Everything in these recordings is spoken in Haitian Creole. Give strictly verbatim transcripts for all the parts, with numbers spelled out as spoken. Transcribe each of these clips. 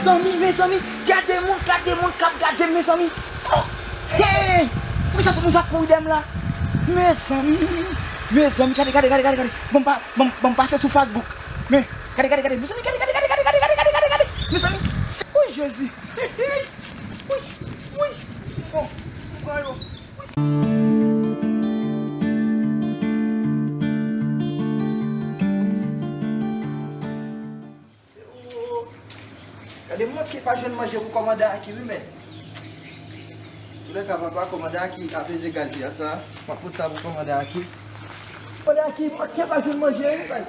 Mezanmi, mezanmi, gade moun, gade moun k ap gade m, mezanmi. Oh, hey! Poukisa tout moun sa ap kouri dèyè m la? Mezanmi, mezanmi, gade, gade, gade, gade, gade. Ban m pa, ban m, ban m pase sou Facebook. Men, gade, gade, gade, mezanmi, gade, gade, gade, mezanmi. Woy, Jezi. Woy, woy. Bon, pran yo. Se ou. Gade, m manke pa jwenn manje pou kòmandan Aki, wi, men. Toulèka, papa, kòmandan Aki ka peze gaz li a sa. M ap pot sa pou kòmandan Aki. Kòmandan Aki, m manke pa jwenn manje, wi, guys.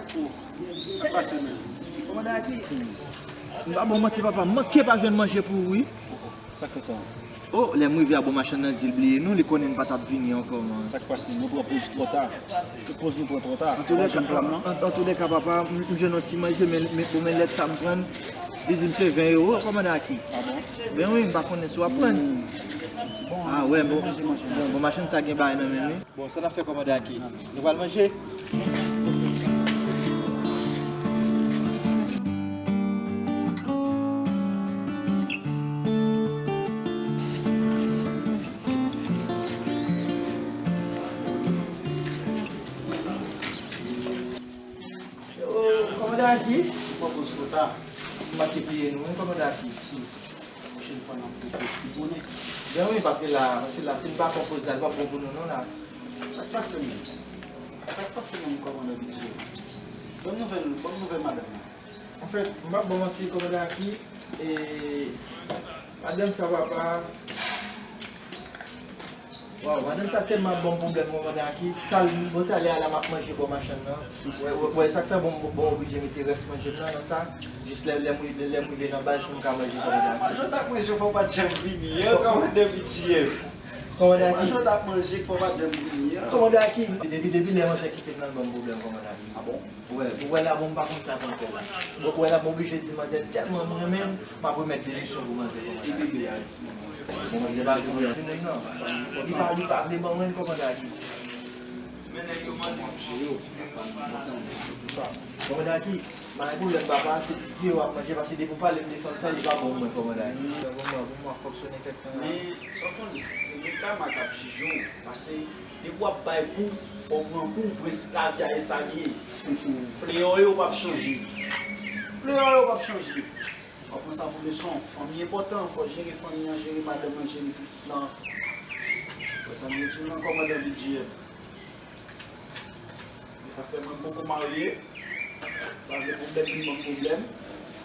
Sa k pase, men? Kòmandan Aki. M pa ba w manti, papa, m manke pa jwenn manje pou ou, wi. Sa k fè sa? Oh, lè m rive a, bon, machann nan di l bliye nou, li konnen n pa t ap vini ankò, man. Sa k pase? Nou pran poz twò ta. Se poz nou pran twò ta. An toulèka, an, an toulèka, papa, m, m jwenn yon ti manje, men, men, bon, men lèt sa m pran, li di m se ven ewo, kòmandan Aki. Ah bon? Ben wi, m pa konnen si w ap pran. Hmm. Li di bon, ah, wè, bon, manje, manje, bon, manje. Bon, machann sa gen bagay nan men li. Bon, sa n ap fè, kòmandan Aki? Nou pral manje? Yo, kòmandan Aki? Pran poz twò ta. M manke bliye nou, wi, kòmandan Aki. Pwochèn fwa n ap pran poz pi bonè. Ben wi, paske la, paske la, si n pa pran poz la, li p ap bon pou nou non la. Sa k pase menm? Sa k pase menm, kòmandan Bidjè? Ban m nouvèl, ban m nouvèl madanm nan. Anfèt, m p ap ba w manti, kòmandan Aki, e, madanm sa, papa, waw, madanm sa tèlman ap ban m pwoblèm, kòmandan Aki. Tal-, bon, talè a la, m ap manje bò machann nan. Wè, wè, wè, sa k fè bon, bon, bon, oblije mete rès manje m nan, nan sa. Jis lè, lè m rive, lè m rive nan baz pou m ka manje, kòmandan Aki. Manje w t ap manje fò w pa t janm vini an, kòmandan Bidjè. Kòmandan Aki. Manje w t ap manje fò w pa t janm vini an. Kòmandan Aki. Depi, depi lè manzè kite m nan, l ban m pwoblèm, kòmandan Aki. Ah bon? Ou wè, ou wè la, bon, m pa konn sa pou m fè la. Bon, ou wè la, m oblije di manzè tèlman m renmen l, m ap remèt demisyon pou manzè, kòmandan. Li bebe a ti moun. Bon, manzè pa vin yon timoun, non. Li pa, li pa vle ban mwen l, kòmandan Aki. Men nèg yo mande m. Kòmandan Aki, pa gen pwoblèm, papa, se Didier w ap manje, paske depi w pale m de fanm sa, li pa bon pou mwen, kòmandan Aki. Bon, mwen, bon, mwen fonksyone kèk tan la. Men, sa w konnen, se le kama k ap jije w, paske depi w ap bay kou, fò w pran kou, prensip lavi a, e sa l ye. Fleyò yo p ap chanje. Fleyò yo p ap chanje. W ap pran sa pou leson. Fanmi enpòtan, fò w jere fanmi an, jere madanm lan, jere pitit lan. Wè sa m di w lan, kòmandan Bidjè. E sa fè mwen poko marye. Pa vle pwoblèm vin ban m pwoblèm.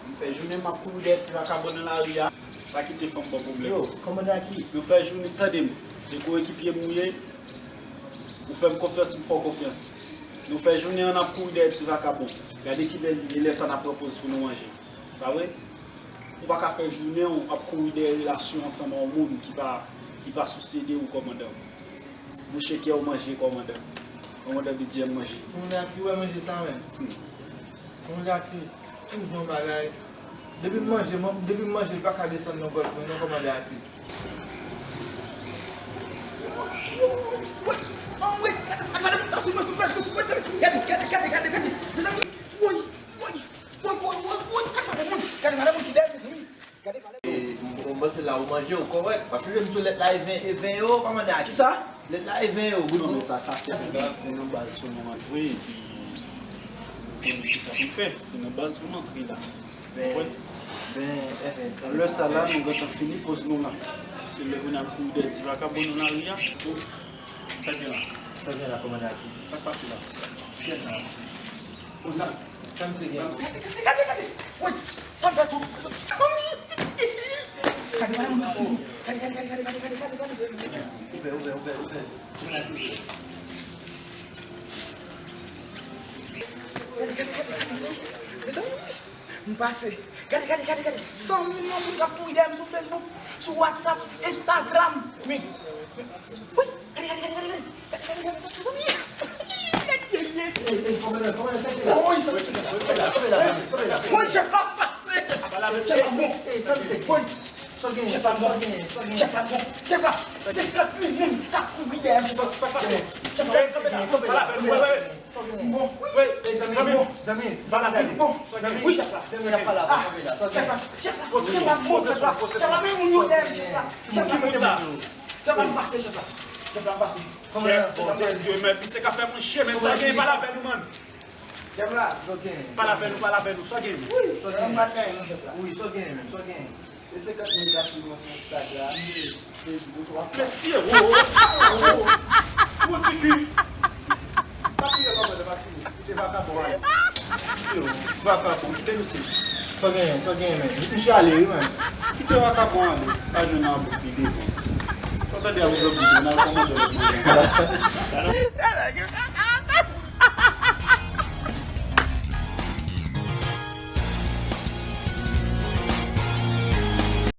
M fè jounen m ap kouri dèyè ti vakabon nan lari a. Pa kite fanm ban pwoblèm. Yo, kòmandan Aki. Nou fè jounen, tande m. Se koyekipye m ou ye. Ou fè m konfyans, m fè w konfyans. Nou fè jounen an n ap kouri dèyè ti vakabon. Gade kilè li ye, lè sa n ap pran poz pou nou manje. Pa vre? Ou pa ka fè jounen w ap kouri dèyè relasyon ansanm a yon moun ki pa, ki pa sousye de ou, kòmandan. Bouche kè w manje, kòmandan. Kòmandan Bidjè manje. Kòmandan Aki, wè manje sa menm. Hmm. Kòmandan Aki, m di yon bagay. Depi m manje, man-, depi m manje, li pa ka desann nan vant mwen non, kòmandan Aki. Gade, gade, gade, gade, gade. Mezanmi, woy, woy. Woy, woy, woy, woy, gade madanm moun, gade madanm moun ki dèyè, mezanmi. Gade madanm. E, m, m panse la ou manje, ou kòrèk. Paske m sou lèt la, e ven, e ven ewo, kòmandan Aki. Kisa? Lèt la, e ven ewo, goud. Non, men sa, sa se nan baz, se nan baz pou nou antre, epi nou konnen kisa pou n fè. Se nan baz pou n antre la. Ben, ben, eh, eh, lè sa la, nou gentan fini poz nou la. Se lè pou n al kouri dèyè ti vakabon nan lari a. Sa gen la? Sa gen la, kòmandan Aki? Sa k pase la? Kiyès sa? Konsa? Sa misye gen? Gade, gade! Woy! Sa m fè tou! Gade, gade, gade! Ouvè, ouvè, ouvè, ouvè! Gade, gade, gade, gade! Mezanmi, m pase! Gade, gade, gade, gade! San mil moun k ap kouri dèyè m sou Facebook, sou WhatsApp, Instagram! Men, men, wi! Gade, gade, gade, gade, gade. Gade, gade, gade, gade. Ey, ey, kòmandan, kòmandan, sa se la. Woy, woy, woy, woy, woy, woy, woy, chèf la pase. Chèf la bon. Ey, sa misye. Woy. Sa gen, sa gen, sa gen. Chèf la bon. Chèf la bon. Chèf la. Senkant mil moun k ap kouri dèyè m. Sa, sa pase. Chèf la. Kanpe la, kanpe la, kanpe la. Bon, wi, zanmi, zanmi, pa la fè nou. Bon, zanmi, wi, chèf la. Zanmi, y ap pale avè w, chèf la. Chèf la, chèf la, chèf la, men moun yo dèyè m, chèf la. Chèf la, ki moun sa? Chèf la, m pase, chèf la. Chèf la, m pase. Chèf, Bondye, Dye mèt, misye ka fè moun chye, men sa gen, pa la fè nou, man. Chèf la, pa la fè nou, pa la fè nou, sa gen. Wi, sa gen. Wi, sa gen, sa gen. Se senkant mil k ap swiv mwen sou Instagram. Mesye, wo, wo, wo, wo, tiki. Pa tire kòmandan, pa tire. Kite vakabon ale. Mesye, wo, vakabon, kite misye. Sa genyen, sa genyen, men. Misye ale, wi, men. Kite vakabon ale. Pa jwenn nan bouk li devan. Ou tande a, ou vle boude, nan kòmandan lòt manje.